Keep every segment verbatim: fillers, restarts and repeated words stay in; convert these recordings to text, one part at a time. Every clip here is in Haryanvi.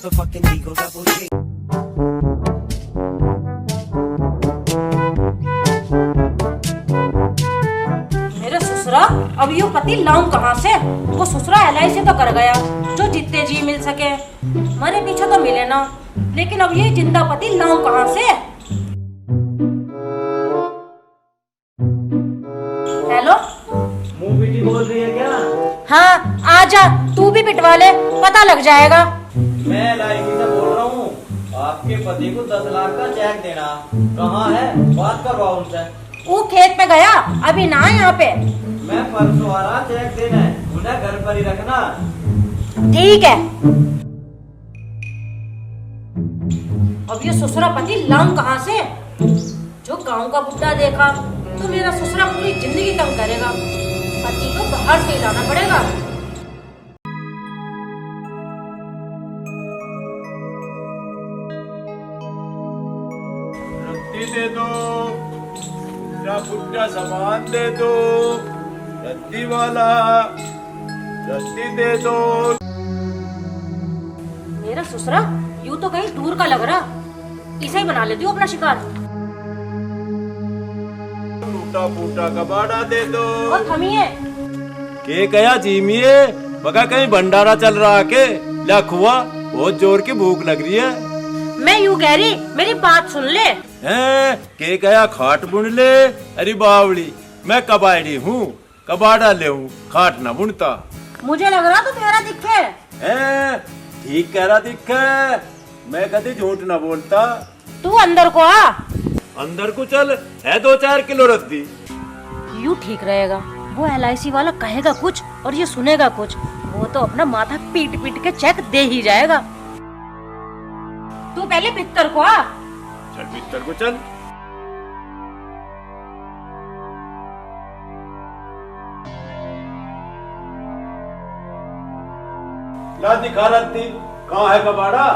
The fucking Eagle Double G. मेरे ससुरा, अब यो पति लाऊं कहाँ से? वो ससुरा एल आई सी तो कर गया, जो जितने जी मिल सके। मरे पीछे तो मिले ना, लेकिन अब ये जिंदा पति लाऊं कहाँ से? हेलो। मुंह पीटी बोल रही है क्या? हाँ, आ जा, तू भी पिटवा ले, पता लग जाएगा। मैं एल आई सी से बोल रहा हूँ, आपके पति को दस लाख का चेक देना। कहाँ है? बात करवाओ उनसे। वो खेत पे गया, अभी ना है यहाँ पे। मैं परसों आ रहा चेक देने, उन्हें घर पर ही रखना। ठीक है। अब ये ससुरा पति लाऊं कहाँ से? जो गांव का बुड्ढा देखा तो मेरा ससुरा पूरी जिंदगी तंग करेगा। पति को बाहर से ही लाना पड़ेगा। रद्दी दे दो, मेरा बुड्ढा सामान दे दो, रद्दी वाला, रद्दी दे दो। मेरा ससुरा यूं तो कहीं दूर का लग रहा, इसे ही बना लेती हूँ अपना शिकार। टूटा फूटा कबाड़ा दे दो। और थमिए। के कया जीमिए, मका कहीं भंडारा चल रहा के? ल्या खुआ, बहुत जोर की भूख लग रही है। मैं यूं कह रही, मेरी बात सुन ले। हैं, के कया खाट बुन ले? अरे बावली, मैं कबाड़ी हूँ, कबाड़ा लेऊं, खाट ना बुनता। मुझे लग रहा तू कह रहा दिखे। हैं, ठीक कह रहा दिखे, मैं कदी झूठ ना बोलता। तू अंदर को आ। अंदर को चल, है दो चार किलो रद्दी। यू ठीक रहेगा, वो एल आई सी वाला कहेगा कुछ और ये सुनेगा कुछ, वो तो अपना माथा पीट पीट के चेक दे ही जाएगा। तू पहले भीतर को आ। चल भीतर को चल। ला दिखा रद्दी, कहाँ है कबाड़ा?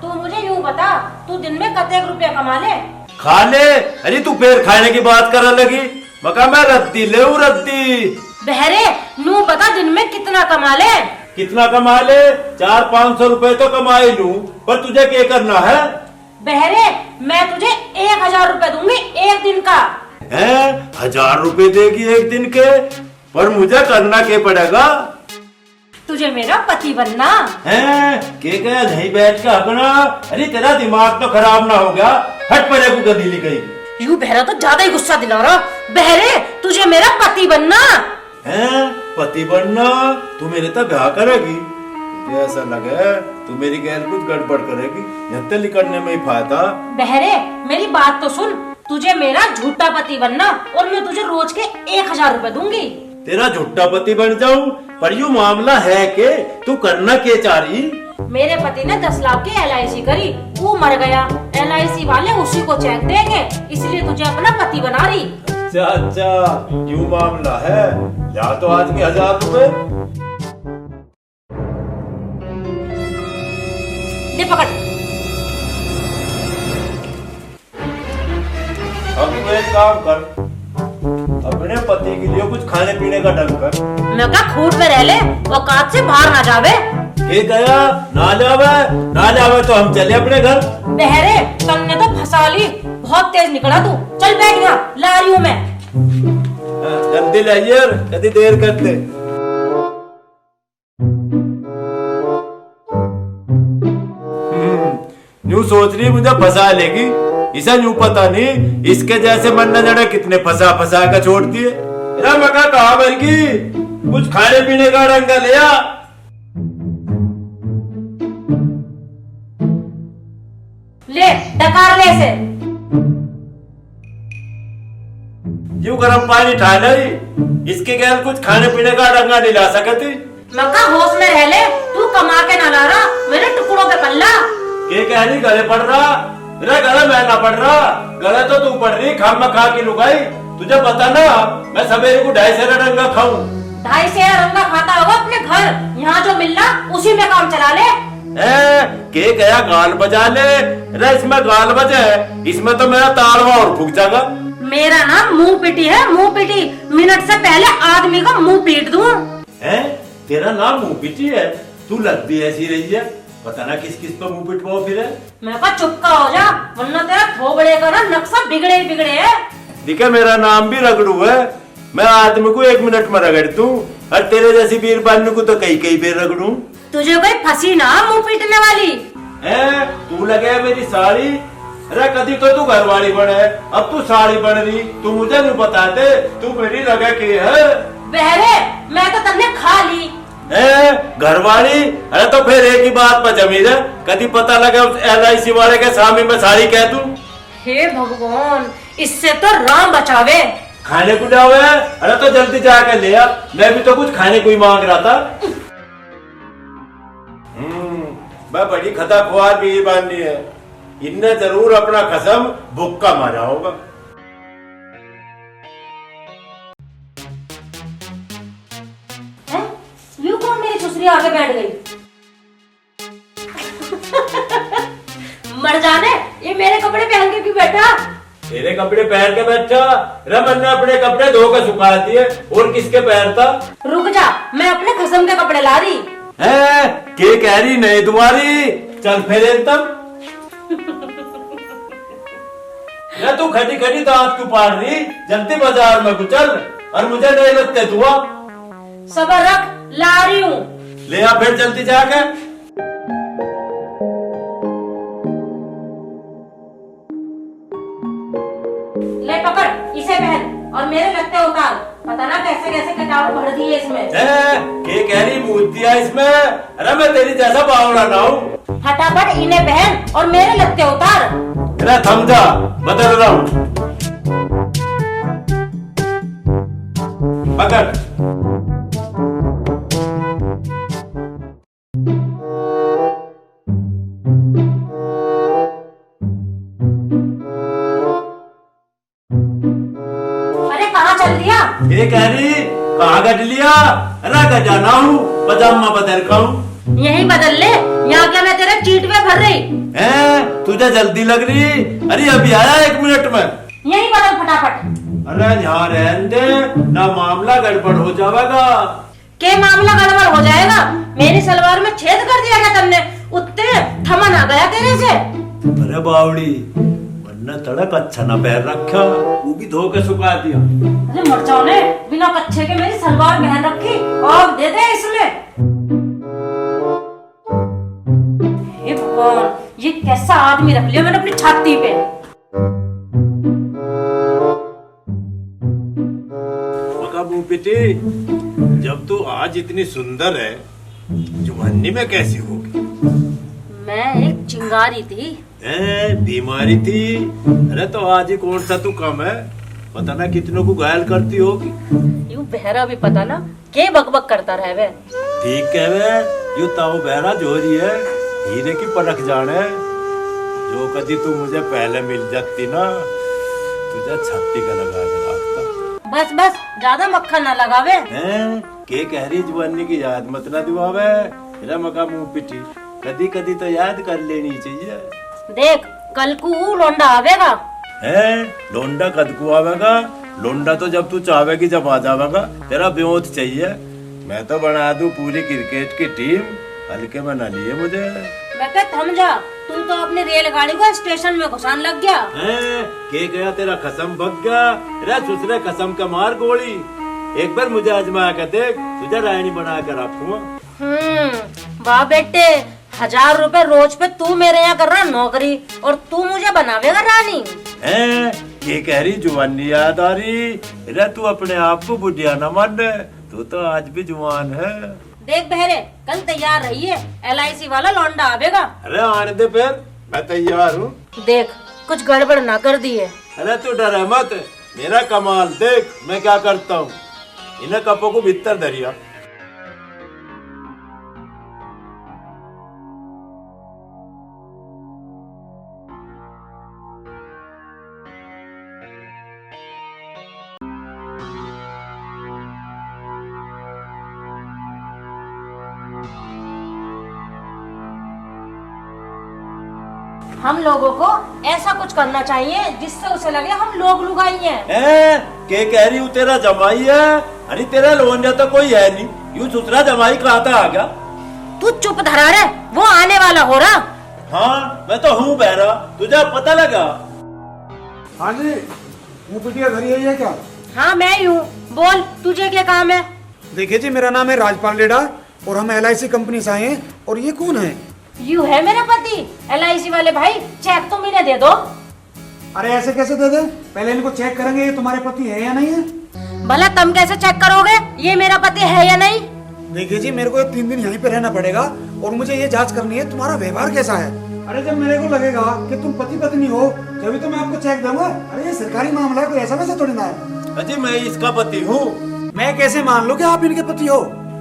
तू मुझे यूं बता, तू दिन में कतेक रुपया कमा ले? खा ले। अरे तू फिर खाने की बात करने लगी। मका मैं रद्दी लेऊं रद्दी। बहरे, नू बता दिन में कितना कमा ले? कितना कमा ले? चार पाँच सौ रुपए तो कमा ही लूं, पर तुझे क्या करना है? बहरे, मैं तुझे एक हजार रुपए दूंगी एक दिन का। हैं? हजार रुपए देगी एक दिन के? पर मुझे करना क्या पड़ेगा? तुझे मेरा पति बनना। हैं? के कहा यहीं बैठ के हगना? अरे तेरा दिमाग तो खराब ना हो गया? हट परे को गधीली कहीं। यू बहरा तो ज्यादा ही गुस्सा दिला रहा। बहरे, तुझे मेरा पति बनना। हैं? पति बनना? तू मेरे तो ब्याह करेगी? मुझे ऐसा लगे तू मेरी गैल कुछ गड़बड़ करेगी। यहाँ ते लिकड़ने में ही फायदा। बहरे, मेरी बात तो सुन। तुझे मेरा झूठा पति बनना और मैं तुझे रोज के एक हजार रुपए दूंगी। तेरा झूठा पति बन जाऊं, पर यू मामला है के तू करना के चाह रही? मेरे पति ने दस लाख की एल आई सी करी, वो मर गया, एल आई सी वाले उसी को चेक देंगे, इसलिए तुझे अपना पति बना रही। अच्छा अच्छा, यू मामला है। ला तो आज के हजार रुपए। ले पकड़। अब तू एक काम कर, अपने पति के लिए कुछ खाने पीने का ढंग कर। मैं कहा खूट पे रह ले, औकात से बाहर ना जावे। ये गया, ना ले आवे, ना ले आवे तो हम चले अपने घर। बहरे, तन्ने तो फंसा ली, बहुत तेज निकला तू। चल बैठ यहाँ, ला रही हूँ मैं। हाँ, जल्दी ले आइए और कदी देर कर दे। हम्म, न्यू सोच रही मुझे फंसा लेगी। इसे न्यू पता नहीं इसके जैसे मन न जाने कितने फंसा फंसा के छोड़ दिए। रे मका कहा बरगी, कुछ खाने पीने का ढंग ले आ। ले, डकार ले इसे। यू गरम पानी ठा ले, इसके गैल कुछ खाने पीने का ढंगा नहीं ला सकती। मका होश में रह ले, तू कमा के ना ला रहा, मेरे टुकड़ों पे पल्ला। के कह रही गले पड़ रहा? मेरा गला मैं ना पड़ रहा, गला तो तू पड़ रही, खाम खा की लुगाई। तुझे पता ना, मैं सवेरे को ढाई सेर डंगा खाऊं। ढाई सेर डंगा खाता होगा अपने घर, यहाँ जो मिल रहा उसी में काम चला ले। ए, के गया गाल बजा ले? रे इसमें गाल बजे, इसमें तो मेरा तालवा और फूक जाएगा। मेरा नाम मुंह पीटी है, मुंह पीटी। मिनट से पहले आदमी का मुंह पीट दूं। हैं? तेरा नाम मुंह पीटी है? तू लगती ऐसी रही है। पता ना किस किस पे मुंह पिटवाओ फिर। मैं कहा चुप का हो जा, वरना तेरा थोबड़े का ना नक्शा बिगड़े ही बिगड़े है। दिखे, मेरा नाम भी रगड़ू है। मैं आदमी को एक मिनट में रगड़ दूं, और तेरे जैसी बीरबानी को तो कई कई बेर रगड़ूं। तुझे कोई फंसी ना मुंह पीटने वाली। हैं, तू लगे है मेरी साली? अरे, कदी तो तू घरवाली बने, अब तू साली बन रही। तू मुझे नहीं बताते, तू मेरी लगे के है? बहरे, मैं तो तन्ने खा ली। हैं, घरवाली? अरे, तो फिर एक ही बात पर जमी रहे, कदी पता लगे उस एल आई सी वाले के सामने मैं साली कह दूं। हे भगवान, इससे तो राम बचावे। खाने को जावे? अरे, तो जल्दी जाके ले आ, मैं भी तो कुछ खाने को ही मांग रहा था। हम्म, मैं बड़ी खता खुआर बीरबानी है, इनने जरूर अपना खसम भुक्का मारा होगा। हैं? यू कौन मेरी सुसरी आके बैठ गई? मर जाने, ये मेरे कपड़े पहन के क्यों बैठा? तेरे कपड़े पहन के बैठा? रे, मैंने अपने कपड़े धो के सुखा दिए, और किसके पहनता? रुक जा, मैं अपने खसम के कपड़े ला रही। हैं? के कह रही नहीं तुम्हारी? चल फिर एकदम। या तू खड़ी खड़ी दांत क्यों पाड़ रही? जल्दी बाजार में को चल और मुझे नए लत्ते दुआ। सबर रख, ला रही हूँ। ले आ फिर जल्दी जाके। ले पकड़, इसे पहन और मेरे लत्ते उतार। पता ना कैसे कैसे कीटाणु भर दिए इसमें। ए, के कह रही मूत दिया इसमें? अरे मैं तेरी जैसा बावड़ा ना हूँ। फटाफट इन्हें पहन और मेरे लत्ते उतार। अरे थम जा, बदल रहा हूँ। पकड़। अरे कहाँ चल दिया? ये कह रही, कहाँ कट लिया? अरे गजाना हूँ, पजामा बदल का हूँ। यहीं बदल ले, यहाँ क्या मैं तेरे चीट में भर रही? हैं, तुझे जल्दी लग रही? अरे अभी आया एक मिनट में। यहीं बदल फटाफट। अरे यहाँ रहन दे, ना मामला गड़बड़ हो जावेगा। के मामला गड़बड़ हो जाएगा? मेरी सलवार में छेद कर दिया क्या तन्ने? उत्ते थमा ना गया तेरे से। अरे बावड़ी, मन्ने तड़क अच्छा ना पहन रखा, वो भी धो के सुखा दिया। अरे मर जाओ ने, बिना कच्छे के मेरी सलवार पहन रखी, आग दे दे इसमें। हे भगवान, ये कैसा आदमी रख लिया मैंने अपनी छाती पे। मका मुंह पिटी, जब तू आज इतनी सुंदर है, जवानी में कैसी होगी? मैं एक चिंगारी थी। हैं, बीमारी थी? अरे तो आज ही कौन सा तू कम है? पता ना कितनों को घायल करती होगी। यूं बहरा भी पता ना के बकबक करता रहवे। ठीक कहवे, यू ताऊ बहरा जोरी है, हीरे की परख जाने। जो कदी तू मुझे पहले मिल जाती ना, तुझे छाती का लगा के रखता। बस बस, ज्यादा मक्खन ना लगावे। हैं? के कह रही, जवानी की याद मत ना दिवावे। मेरा मका मुंह पिटी, कदी कदी तो याद कर लेनी चाहिए। देख, कल को वो लौंडा आवेगा। हैं? लौंडा कद को आवेगा? लौंडा तो जब तू चाहेगी जब आ जावेगा। तेरा ब्योत चाहिए। मैं तो बना दूं पूरी क्रिकेट की टीम, हल्के में ना लिए मुझे। मैं कह थम जा, तू तो अपनी रेलगाड़ी को स्टेशन में घुसान लग गया। हैं? के गया तेरा खसम भग गया? रे सुसरे खसम का मार गोली। एक बार मुझे आजमा के देख, तुझे रायनी बना के रखूंगा। हम्म, वाह बेटे, हजार रुपए रोज पे तू मेरे यहाँ कर रहा नौकरी और तू मुझे बनावेगा रानी? हैं? के कह रही, जवानी याद आ रही? रे तू अपने आप को बुढ़िया ना मान, तू तो आज भी जवान है। देख बहरे, कल तैयार रहिए, एल आई सी वाला लौंडा आवेगा। अरे आने दे फिर, मैं तैयार हूँ। देख, कुछ गड़बड़ ना कर दिए। अरे तू डरे मत, मेरा कमाल देख मैं क्या करता हूँ। इन्हें कपों को भीतर धरिया। हम लोगों को ऐसा कुछ करना चाहिए जिससे उसे लगे हम लोग लुगाई हैं। हैं? के कह रही हूँ, तेरा जमाई है? अरे तेरा लोनिया तो कोई है नहीं, यू सुसरा जमाई कहाँ तै आ गया? तू चुप धरा रे, वो आने वाला हो रहा। हाँ, मैं तो हूँ बहरा, तुझे पता लगा? हाँ जी, वो बिटिया घर यही है क्या? हाँ, मैं ही हूँ। बोल, तुझे क्या काम है? देखिए जी, मेरा नाम है राजपाल डेडा और हम एल आई सी कंपनी से आए हैं। और ये कौन है? यू है मेरा पति, एल आई सी वाले भाई। चेक तुम इन्हें दे दो। अरे, ऐसे कैसे दे दे? पहले इनको चेक करेंगे, ये तुम्हारे पति है या नहीं है। भला तुम कैसे चेक करोगे ये मेरा पति है या नहीं? देखिए जी, मेरे को ये तीन दिन यहीं पे रहना पड़ेगा और मुझे ये जांच करनी है तुम्हारा व्यवहार कैसा है। अरे, जब मेरे को लगेगा कि तुम पति पत्नी हो, जब ही तो मैं आपको चेक दूंगा। अरे, ये सरकारी मामला है, कोई ऐसा वैसा थोड़ी ना है। अजी, मैं इसका पति हूँ। मैं कैसे मान लूँ कि आप इनके पति हो?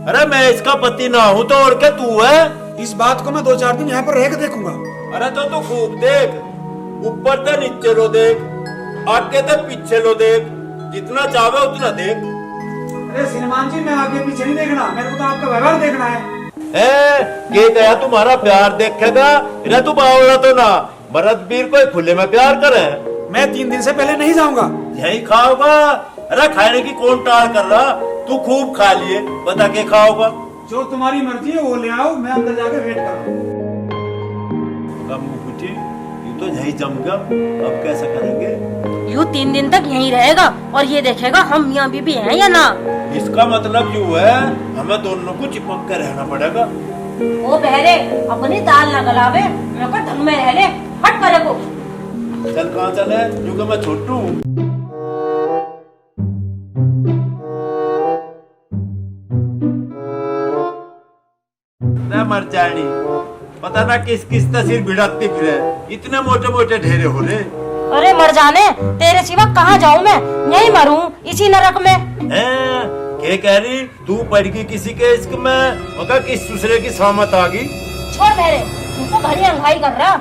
अरे, मैं इसका पति ना हूँ तो और क्या तू है? इस बात को मैं दो चार दिन यहाँ पर रह के देखूंगा। अरे, तो तू खूब देख, ऊपर ते नीचे लो देख, आगे ते पीछे लो देख, जितना चाहे उतना देख। अरे श्रीमान जी, मैं आगे पीछे नहीं देखना, मेरे को तो आपका व्यवहार देखना है। ए, के कहा तुम्हारा प्यार देखेगा? अरे, तू बावला तो ना, मर्द वीर कोई खुले में प्यार करे? मैं तीन दिन से पहले नहीं जाऊंगा। यही खाओगा? अरे, खाने की कौन टाल कर रहा? तू खूब खा लिए, बता के खाओगा? जो तुम्हारी मर्जी है वो ले आओ, मैं अंदर जाके वेट कर लूँ। अब मुखी, यू तो यही जम गया, अब कैसा करेंगे? यू तीन दिन तक यहीं रहेगा और ये देखेगा हम मियाँ बीबी हैं या ना। इसका मतलब यू है, हमें दोनों को चिपक के रहना पड़ेगा। ओ बहरे, अपनी दाल ना गलावे, मेरे को ढंग में रह ले, हट परे को। चल, कहाँ चले? यूं कि मैं छोटू हूँ। ना मर जानी, पता ना किस किस का सिर भिड़कती फिरे, इतने मोटे मोटे ढेरे हो रे। अरे मर जाने, तेरे सिवा कहाँ जाऊं मैं, यहीं मरूं इसी नरक में। हैं? के कह रही? तू पड़ गई किसी के इश्क में, मगर किस दूसरे की सामत आ गई। छोड़ मेरे, तू तो घड़ी अंघाई कर रहा।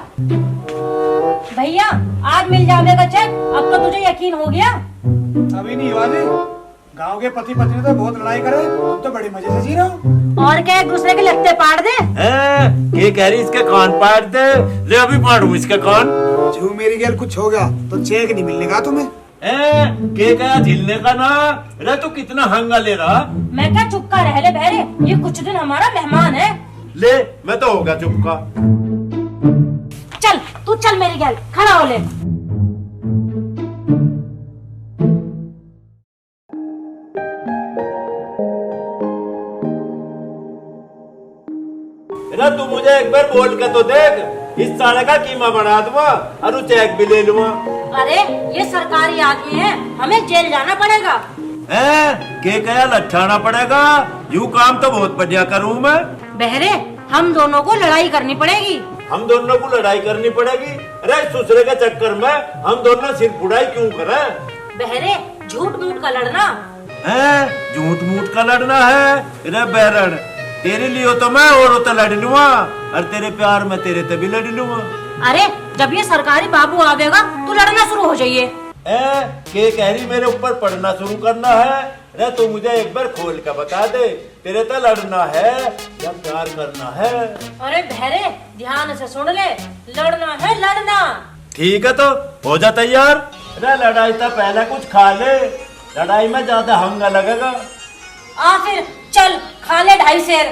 भैया, आज मिल जावेगा चेक, अब तो तुझे यकीन हो गया। अभी नहीं हुआ जी, गांव के पति पत्नी तो बहुत लड़ाई करे, तुम तो बड़े मजे से जी रहे हो। और क्या, एक दूसरे के लत्ते पाड़ दे। हैं? के कह रही, इसके कान पाड़ दे? ले, अभी पाड़ू इसके कान। जो मेरी गैल कुछ हो गया तो चेक नहीं मिलने का तुम्हें। ए, के कहा झिलने का ना? अरे तू कितना हंगा ले रहा? मैं क्या, चुप का रह ले बहरे, ये कुछ दिन हमारा मेहमान है। ले, मैं तो होगा चुप का। चल, तू चल मेरी गैल, खड़ा हो ले। अरे तू मुझे एक बार बोल के तो देख, इस साले का कीमा बना दूंगा और वो चेक भी ले लूंगा। अरे, ये सरकारी आदमी है, हमें जेल जाना पड़ेगा। हैं? के कहा लट्ठाना पड़ेगा? यू काम तो बहुत बढ़िया करूं मैं। बहरे, हम दोनों को लड़ाई करनी पड़ेगी। हम दोनों को लड़ाई करनी पड़ेगी? अरे, इस दूसरे के चक्कर में हम दोनों सिर फुड़ाई क्यों करें? बहरे, झूठ मूठ का लड़ना। हैं? झूठ मूठ का लड़ना है? रे बैरण, तेरे लिए तो मैं औरों ते लड़ लूंगा और तेरे प्यार में तेरे ते भी लड़ लूंगा। अरे, जब ये सरकारी बाबू आवेगा तो लड़ना शुरू हो जाइए। ए, के कह रही मेरे ऊपर पढ़ना शुरू करना है? रे तू मुझे एक बार खोल के बता दे, तेरे ते लड़ना है या प्यार करना है? अरे बहरे, ध्यान से सुन ले, लड़ना है लड़ना। ठीक है तो हो जा तैयार। रे लड़ाई तो पहले कुछ खा ले, लड़ाई में ज्यादा हंगा लगेगा। आ फिर चल, खा ले ढाई शेर।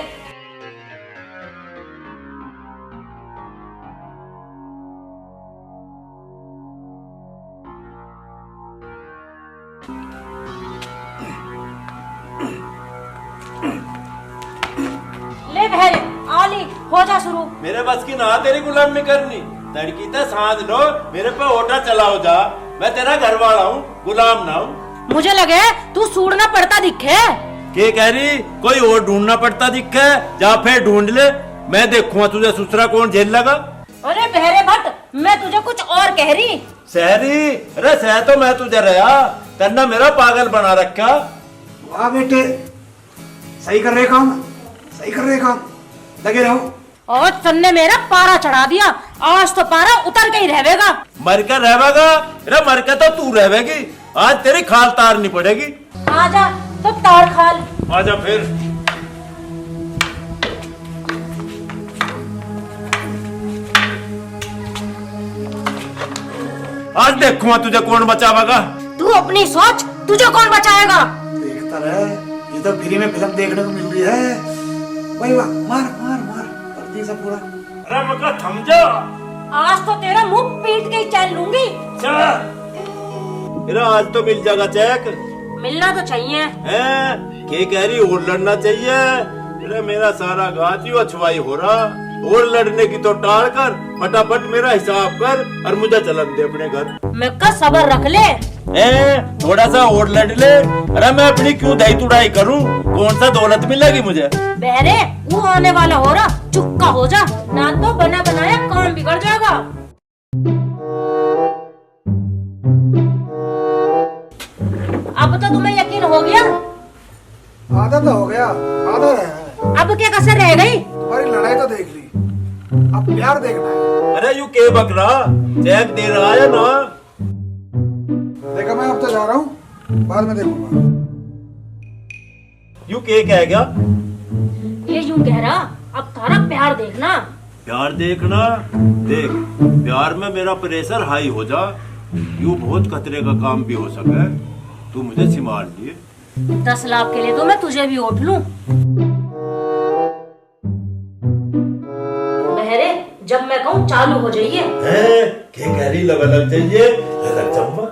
ले बहरे, आ ली, हो जा शुरू। मेरे बस की ना तेरी गुलामी करनी। तड़की ते सांझ लो, मेरे पे ओटा चलाओ जा। मैं तेरा घर वाला हूँ, गुलाम ना हूँ। मुझे लगे तू सूढ़ना पड़ता दिखे। के कह रही? कोई और ढूंढना पड़ता दिखे? जा फिर ढूंढ ले, मैं देखूंगा तुझे ससुरा कौन झेल लेगा। अरे बहरे भट्ट, मैं तुझे कुछ और कह रही। सहरी, अरे सह तो मैं तुझे रहा, तन्ने मेरा पागल बना रखा। वाह बेटे, सही कर रहे काम, सही कर रहे काम, लगे रहो। और तन्ने मेरा पारा चढ़ा दिया, आज तो पारा उतर के ही रहेगा। मर के रहेगा? अरे मर के तो तू रहेगी, आज तेरी खाल तारनी पड़ेगी। आजा तो तार खाल। आजा फिर। आज देखूंगा तुझे कौन बचावेगा। तू अपनी सोच, तुझे कौन बचाएगा? देखता रह, ये तो फ्री में फिल्म देखने को मिल रही है। भाई वाह, मार, मार, मार, कर दे सब पूरा। अरे मका थम जा। आज तो तेरा मुंह पीट के ही चैन लूंगी। अच्छा। अरे आज तो मिल जाएगा चेक। मिलना तो चाहिए। हैं? के कह रही और लड़ना चाहिए? अरे मेरा सारा गांव ही अछवाई हो रहा। और लड़ने की तो टाल कर, फटाफट मेरा हिसाब कर और मुझे चलन दे अपने घर। मैं का सबर रख ले। ए, थोड़ा सा और लड़ ले। अरे मैं अपनी क्यों दाई तुड़ाई करूं? कौन सा दौलत मिलेगी मुझे? बहरे, वो आने वाला हो रहा, चुप का हो जा, ना तो बना बनाया काम बिगड़ जाएगा। अब तो तुम्हें यकीन हो गया? आधा तो हो गया, आधा रह गया। अब क्या कसर रह गई? तुम्हारी लड़ाई तो देख ली, अब प्यार देखना है। अरे यू के बक रहा? चेक दे रहा है ना? देखा, मैं अब तो जा रहा हूँ, बाद में देखूंगा। यू के कह गया? ये यूं कह रहा, अब थारा प्यार देखना। प्यार देखना? देख, प्यार में मेरा प्रेशर हाई हो जा, यू बहुत खतरे का काम भी हो सके, तू मुझे संभाल लिए। दस लाख के लिए तो मैं तुझे भी ओट लूं। बहरे, जब मैं कहूँ चालू हो जाइए। हैं? के कह रही लगा लग जाइए? लग जाऊंगा।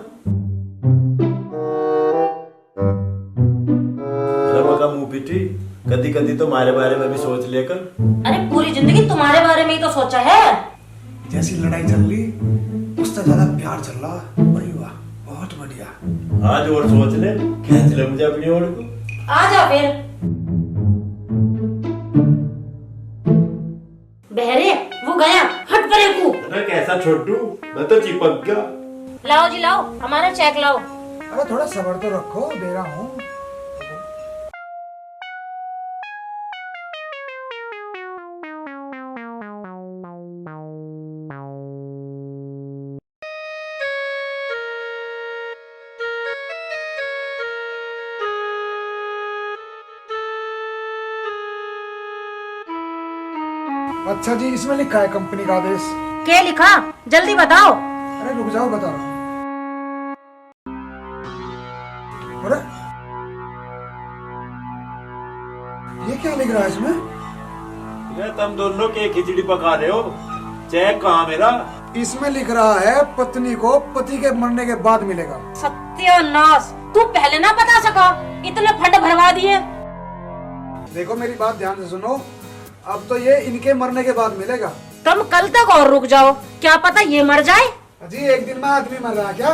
अरे मका मुंह पीटी, कदी कदी तो मारे बारे में भी सोच लेकर। अरे पूरी जिंदगी तुम्हारे बारे में ही तो सोचा है। जैसी लड़ाई चल रही, उससे ज्यादा प्यार चल रहा। भाई वाह, बहुत बढ़िया। आज और सोच ले, खींच ले मुझे अपनी ओर को। आ जा फिर। बहरे, वो गया, हट परे को। अरे कैसा छोटू, मैं तो चिपक गया। लाओ जी लाओ, हमारा चेक लाओ। अरे थोड़ा सब्र तो रखो, दे रहा हूँ। अच्छा जी, इसमें लिखा है कंपनी का आदेश। क्या लिखा? जल्दी बताओ। अरे रुक जाओ, बता रहा हूँ। अरे, ये क्या लिख रहा है इसमें? ये तुम दोनों के खिचड़ी पका रहे हो? चेक कहाँ मेरा? इसमें लिख रहा है, पत्नी को पति के मरने के बाद मिलेगा। सत्यानाश, तू पहले ना बता सका, इतने फंड भरवा दिए। देखो, मेरी बात ध्यान से सुनो, अब तो ये इनके मरने के बाद मिलेगा। तुम कल तक और रुक जाओ, क्या पता ये मर जाए। अजी, एक दिन में आदमी मर रहा क्या?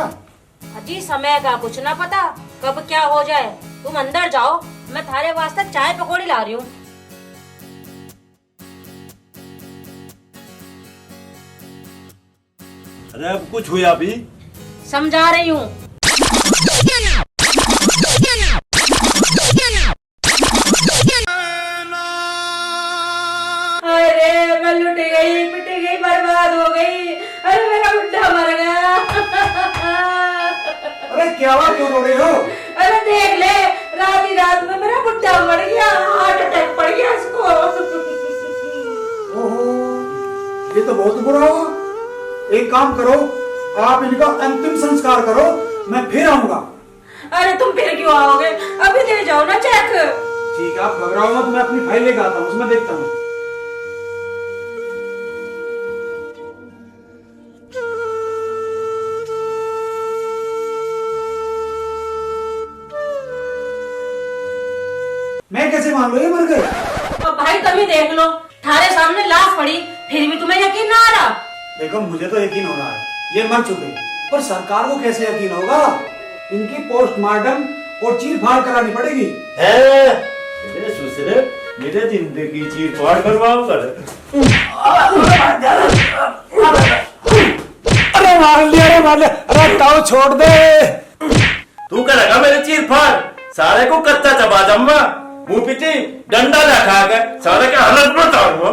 अजी, समय का कुछ ना पता, कब क्या हो जाए। तुम अंदर जाओ, मैं थारे वास्ते चाय पकौड़ी ला रही हूँ। अरे, अब कुछ हुआ भी? समझा रही हूँ। अरे, मैं लुट गई, पिट गई, बर्बाद हो गई। अरे, मेरा बुड्ढा मर गया। अरे, क्या हुआ, क्यों रो रही हो? अरे, देख ले, रात ही रात में मेरा बुड्ढा मर गया, हार्ट अटैक पड़ गया इसको। ओहो, ये तो बहुत बुरा हुआ। एक काम करो, आप इनका अंतिम संस्कार करो, मैं फिर आऊंगा। अरे, तुम फिर क्यों आओगे? अभी दे जाओ ना चेक। ठीक है, आप घबराओ मत, मैं अपनी फाइल लेकर आता हूँ, उसमें देखता हूँ। मैं कैसे मान लो ये मर गए? अब भाई, तुम ही देख लो, थारे सामने लाश पड़ी, फिर भी तुम्हें यकीन ना आ रहा? देखो, मुझे तो यकीन हो रहा है, ये मर चुके, पर सरकार को कैसे यकीन होगा? इनकी पोस्टमार्टम और चीर फाड़ करानी पड़ेगी। हैं? मेरे ससुरे, मेरे जिंदगी चीर फाड़ करवाओ कर। अरे मार लिया, अरे मार लिया, अरे ताऊ छोड़ दे। तू करेगा मेरी चीर फाड़? साले को कच्चा चबा जाऊंगा। मुंह पीटी, डंडा ना खा के, साले के हालत में तारूंगा।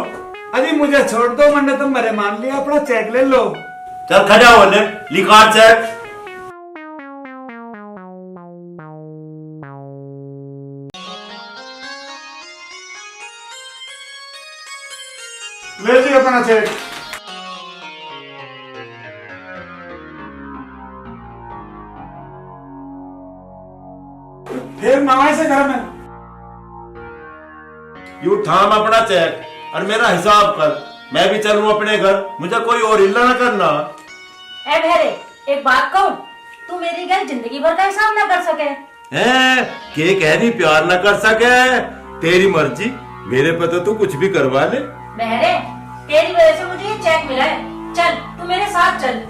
अरे मुझे छोड़ दो, मैंने तो मरे मान लिया, अपना चेक ले लो। चल खड़ा हो ले, लिखा चेक। ले जी अपना चेक। फिर नवाई से घर में। यू थाम अपना चेक और मेरा हिसाब कर, मैं भी चलूं अपने घर, मुझे कोई और हिल्ला ना करना। ए भैरे, एक बात कहूं, तू मेरी गैल जिंदगी भर का हिसाब ना कर सके। हैं? के कह रही प्यार ना कर सके? तेरी मर्जी, मेरे पे तो तू कुछ भी करवा ले। बहरे, तेरी वजह से मुझे ये चेक मिला है। चल, तू मेरे साथ चल।